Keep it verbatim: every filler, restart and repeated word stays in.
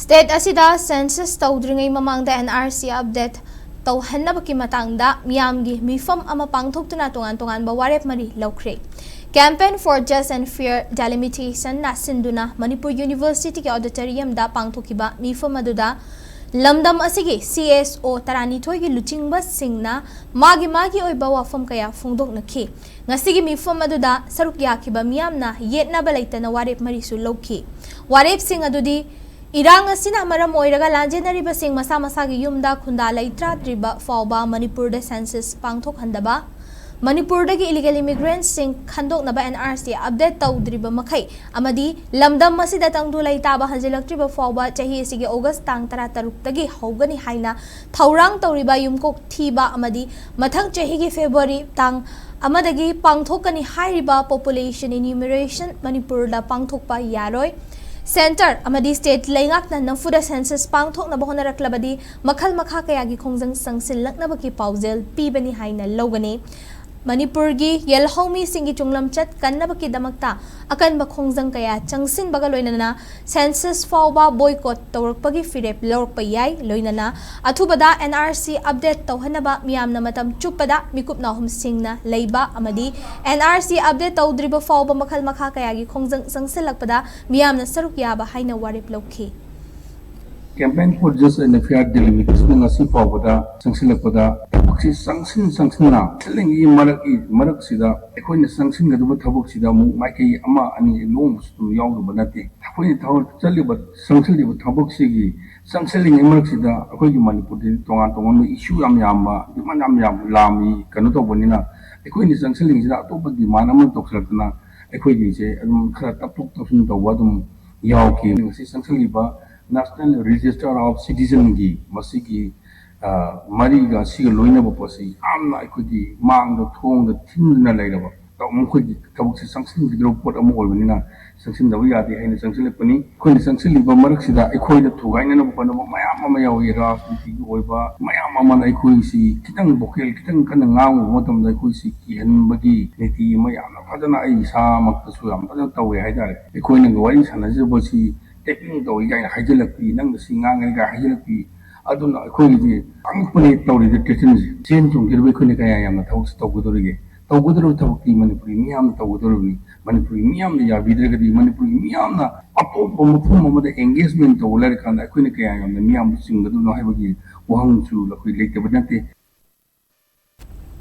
State ꯑꯁꯤꯗ census ꯇꯧꯗ꯭ꯔꯤꯉꯩ ꯃꯃꯥꯡꯗ N R C update ꯇꯧꯍꯟꯅꯕꯒꯤ ꯃꯇꯥꯡꯗ ꯃꯤꯌꯥꯝꯒꯤ ꯃꯤꯐꯝ ꯑꯃ ꯄꯥꯡꯊꯣꯛꯇꯨꯅ ꯇꯣꯉꯥꯟ ꯇꯣꯉꯥꯟꯕ ꯋꯥꯔꯦꯞ ꯃꯔꯤ ꯂꯧꯈ꯭ꯔꯦ꯫ Campaign for Just and Fair Delimitation ꯅ ꯁꯤꯟꯗꯨꯅ ꯃꯅꯤꯄꯨꯔ University ꯒꯤ auditorium ꯗ ꯄꯥꯡꯊꯣꯛꯈꯤꯕ ꯃꯤꯐꯝ ꯑꯗꯨꯗ ꯂꯝꯗꯝ ꯑꯁꯤꯒꯤ C S O ꯇꯔꯥꯅꯤꯊꯣꯏꯒꯤ ꯂꯨꯆꯤꯡꯕꯁꯤꯡꯅ ꯃꯥꯒꯤ ꯃꯥꯒꯤ ꯑꯣꯏꯕ ꯋꯥꯐꯝ ꯀꯌꯥ ꯐꯣꯡꯗꯣꯛꯅꯈꯤ꯫ ꯉꯁꯤꯒꯤ ꯃꯤꯐꯝ ꯑꯗꯨꯗ ꯁꯔꯨꯛ ꯌꯥꯈꯤꯕ ꯃꯤꯌꯥꯝꯅ ꯌꯦꯠꯅꯕ ꯂꯩꯇꯅ ꯋꯥꯔꯦꯞ ꯃꯔꯤꯁꯨ ꯂꯧꯈꯤ꯫ ꯋꯥꯔꯦꯞꯁꯤꯡ ꯑꯗꯨꯗꯤ ꯏꯔꯥꯡ ꯑꯁꯤꯅ ꯃꯔꯝ ꯑꯣꯏꯔꯒ ꯂꯥꯟꯖꯦꯟꯅꯔꯤꯕꯁꯤꯡ ꯃꯁꯥ ꯃꯁꯥꯒꯤ ꯌꯨꯝꯗ ꯈꯨꯟꯗꯥ ꯂꯩꯇꯥꯗ꯭ꯔꯤꯕ ꯐꯥꯎꯕ ꯃꯅꯤꯄꯨꯔꯗ census ꯄꯥꯡꯊꯣꯛꯍꯟꯗꯕ, ꯃꯅꯤꯄꯨꯔꯗꯒꯤ illegal immigrant ꯁꯤꯡ ꯈꯟꯗꯣꯛꯅꯕ N R C update ꯇꯧꯗ꯭ꯔꯤꯕ ꯃꯈꯩ ꯑꯃꯗꯤ ꯂꯝꯗꯝ ꯑꯁꯤꯗ ꯇꯪꯗꯨ ꯂꯩꯇꯥꯕ ꯍꯟꯖꯤꯜꯂꯛꯇ꯭ꯔꯤꯕ ꯐꯥꯎꯕ ꯆꯍꯤ ꯑꯁꯤꯒꯤ August ꯇꯥꯡ ꯇꯔꯥꯇꯔꯨꯛꯇꯒꯤ ꯍꯧꯒꯅꯤ ꯍꯥꯏꯅ ꯊꯧꯔꯥꯡ ꯇꯧꯔꯤꯕ ꯌꯨꯝꯀꯣꯛ ꯊꯤꯕ ꯑꯃꯗꯤ ꯃꯊꯪ ꯆꯍꯤꯒꯤ February ꯇꯥꯡ ꯑꯃꯗꯒꯤ ꯄꯥꯡꯊꯣꯛꯀꯅꯤ ꯍꯥꯏꯔꯤꯕ population enumeration ꯃꯅꯤꯄꯨꯔꯗ ꯄꯥꯡꯊꯣꯛꯄ ꯌꯥꯔꯣꯏ꯫ Centre ꯑꯃꯗꯤ state ꯂꯩꯉꯥꯛꯅ ꯅꯝꯐꯨꯗ census ꯄꯥꯡꯊꯣꯛꯅꯕ ꯍꯣꯠꯅꯔꯛꯂꯕꯗꯤ ꯃꯈꯜ ꯃꯈꯥ ꯀꯌꯥꯒꯤ ꯈꯣꯡꯖꯪ ꯆꯪꯁꯤꯜꯂꯛꯅꯕꯒꯤ ꯄꯥꯎꯖꯦꯜ ꯄꯤꯕꯅꯤ ꯍꯥꯏꯅ ꯂꯧꯒꯅꯤ꯫ ꯃꯅꯤꯄꯨꯔꯒꯤ ꯌꯦꯜꯍꯧꯃꯤꯁꯤꯡꯒꯤ ꯇꯨꯡꯂꯝꯆꯠ ꯀꯟꯅꯕꯒꯤꯗꯃꯛꯇ ꯑꯀꯟꯕ ꯈꯣꯡꯖꯪ ꯀꯌꯥ ꯆꯪꯁꯤꯟꯕꯒ ꯂꯣꯏꯅꯅ census ꯐꯥꯎꯕ boycott ꯇꯧꯔꯛꯄꯒꯤ ꯐꯤꯔꯦꯞ ꯂꯧꯔꯛꯄ ꯌꯥꯏ꯫ ꯂꯣꯏꯅꯅ ꯑꯊꯨꯕꯗ N R C update ꯇꯧꯍꯟꯅꯕ ꯃꯤꯌꯥꯝꯅ ꯃꯇꯝ ꯆꯨꯞꯄꯗ ꯃꯤꯀꯨꯞ ꯅꯥꯍꯨꯝꯁꯤꯡꯅ ꯂꯩꯕ ꯑꯃꯗꯤ N R C update ꯇꯧꯗ꯭ꯔꯤꯕ ꯐꯥꯎꯕ ꯃꯈꯜ ꯃꯈꯥ ꯀꯌꯥꯒꯤ ꯈꯣꯡꯖꯪ ꯆꯪꯁꯤꯜꯂꯛꯄꯗ ꯃꯤꯌꯥꯝꯅ ꯁꯔꯨꯛ ꯌꯥꯕ ꯍꯥꯏꯅ ꯋꯥꯔꯦꯞ ꯂꯧꯈꯤ꯫ Campaign for Just and Fair Delimitation ꯉꯁꯤ ꯐꯥꯎꯕꯗ ꯆꯪꯁꯤꯜꯂꯛꯄꯗ ꯊꯕꯛꯁꯤ ꯆꯪꯁꯤꯟ ꯆꯪꯁꯤꯟꯅ ꯆꯪꯁꯤꯜꯂꯤꯉꯩꯒꯤ ꯃꯔꯛꯀꯤ ꯃꯔꯛꯁꯤꯗ ꯑꯩꯈꯣꯏꯅ ꯆꯪꯁꯤꯟꯒꯗꯕ ꯊꯕꯛꯁꯤꯗ ꯑꯃꯨꯛ ꯃꯥꯏꯀꯩ ꯑꯃ ꯑꯅꯤ ꯂꯣꯡꯕꯁꯨ ꯑꯗꯨꯝ ꯌꯥꯎꯗꯕ ꯅꯠꯇꯦ꯫ ꯑꯩꯈꯣꯏꯅ ꯊꯕꯛ ꯆꯠꯂꯤꯕ ꯆꯪꯁꯤꯜꯂꯤꯕ ꯊꯕꯛꯁꯤꯒꯤ ꯆꯪꯁꯤꯜꯂꯤꯉꯩ ꯃꯔꯛꯁꯤꯗ ꯑꯩꯈꯣꯏꯒꯤ ꯃꯅꯤꯄꯨꯔꯗꯗꯤ ꯇꯣꯉꯥꯟ ꯇꯣꯉꯥꯟꯕ issue ꯌꯥꯝ ꯌꯥꯝꯕ, demand ꯌꯥꯝ ꯌꯥꯝ ꯂꯥꯝꯃꯤ ꯀꯩꯅꯣ ꯇꯧꯕꯅꯤꯅ ꯑꯩꯈꯣꯏꯅ ꯆꯪꯁꯤꯜꯂꯤꯉꯩꯁꯤꯗ ꯑꯇꯣꯞꯄ demand ꯑꯃ ꯇꯧꯁꯤꯜꯂꯛꯇꯅ ꯑꯩꯈꯣꯏꯒꯤꯁꯦ ꯑꯗꯨꯝ ꯈꯔ ꯇꯞꯊꯣꯛ ꯇꯞꯁꯤꯟ ꯇꯧꯕ ꯑꯗꯨꯝ ꯌꯥꯎꯈꯤ꯫ ꯉꯁꯤ ꯆꯪꯁꯤꯜꯂꯤꯕ National Register of Citizen ꯒꯤ ꯃꯁꯤꯒꯤ, ꯑ, ꯃꯔꯤꯒ ꯁꯤꯒ ꯂꯣꯏꯅꯕ ꯄꯣꯠꯁꯤ ꯌꯥꯝꯅ ꯑꯩꯈꯣꯏꯒꯤ ꯃꯥꯡꯗ ꯊꯣꯡꯗ ꯊꯤꯟꯗꯨꯅ ꯂꯩꯔꯕ ꯇꯧ-, ꯃꯈꯣꯏꯒꯤ ꯊꯕꯛꯁꯤ ꯆꯪꯁꯤꯟꯈꯤꯗ꯭ꯔꯕ ꯄꯣꯠ ꯑꯃ ꯑꯣꯏꯕꯅꯤꯅ ꯆꯪꯁꯤꯟꯗꯕ ꯌꯥꯗꯦ ꯍꯥꯏꯅ ꯆꯪꯁꯤꯜꯂꯛꯄꯅꯤ꯫ ꯑꯩꯈꯣꯏꯅ ꯆꯪꯁꯤꯜꯂꯤꯕ ꯃꯔꯛꯁꯤꯗ ꯑꯩꯈꯣꯏꯗ ꯊꯨꯒꯥꯏꯅꯅꯕ ꯍꯣꯠꯅꯕ ꯃꯌꯥꯝ ꯑꯃ ꯌꯥꯎꯏ꯫ ꯔꯥꯖꯅꯤꯇꯤꯒꯤ ꯑꯣꯏꯕ ꯃꯌꯥꯝ ꯑꯃꯅ ꯑꯩꯈꯣꯏꯁꯤ ꯈꯤꯇꯪ vocal ꯈꯤꯇꯪ ꯀꯟꯅ ꯉꯥꯡꯉꯨꯕ ꯃꯇꯝꯗ ꯑꯩꯈꯣꯏꯁꯤ ꯀꯤꯍꯟꯕꯒꯤ ꯅꯤꯇꯤ ꯑꯃ ꯌꯥꯝꯅ ꯐꯖꯅ ꯑꯩ ꯏꯁꯥꯃꯛꯇꯁꯨ ꯌꯥꯝ ꯐꯖꯅ ꯇꯧꯋꯦ ꯍꯥꯏꯇꯥꯔꯦ꯫ ꯑꯩꯈꯣꯏꯅ ꯋꯥꯔꯤ ꯁꯥꯟꯅꯖꯕꯁꯤ ꯇꯦꯛꯀꯤꯡ ꯇꯧꯏ ꯀꯥꯏꯅ ꯍꯥꯏꯖꯤꯜꯂꯛꯄꯤ, ꯅꯪꯅ ꯁꯤ ꯉꯥꯡꯒꯅꯤ ꯀꯥꯏꯅ ꯍꯥꯏꯖꯤꯜꯂꯛꯄꯤ꯫ ꯑꯗꯨꯅ ꯑꯩꯈꯣꯏꯒꯤꯗꯤ ꯑꯉꯛꯄꯅꯦ ꯇꯧꯔꯤꯕ ꯇ꯭ꯔꯦꯇꯟꯁꯦ꯫ ꯁꯦꯟ ꯊꯨꯝꯒꯤꯗꯕꯨ ꯑꯩꯈꯣꯏꯅ ꯀꯌꯥ ꯌꯥꯝꯅ ꯊꯕꯛꯁꯦ ꯇꯧꯒꯗꯧꯔꯤꯒꯦ? ꯇꯧꯒꯗꯧꯔꯤꯕ ꯊꯕꯛꯇꯤ ꯃꯅꯤꯄꯨꯔꯤ ꯃꯤꯌꯥꯝꯅ ꯇꯧꯒꯗꯧꯔꯤꯕꯅꯤ꯫ ꯃꯅꯤꯄꯨꯔꯤ ꯃꯤꯌꯥꯝꯅ ꯌꯥꯕꯤꯗ꯭ꯔꯒꯗꯤ, ꯃꯅꯤꯄꯨꯔꯤ ꯃꯤꯌꯥꯝꯅ ꯑꯇꯣꯞꯄ ꯃꯐꯝ ꯑꯃꯗ ꯑꯦꯡꯒꯦꯖꯃꯦꯟ ꯇꯧꯕ ꯂꯩꯔꯀꯥꯟꯗ ꯑꯩꯈꯣꯏꯅ ꯀꯌꯥ ꯌꯥꯝꯅ ꯃꯤꯌꯥꯝꯕꯨ ꯆꯤꯡꯒꯗꯕꯅꯣ ꯍꯥꯏꯕꯒꯤ ꯋꯥꯍꯪꯁꯨ ꯑꯩꯈꯣꯏ ꯂꯩꯇꯕ ꯅꯠꯇꯦ꯫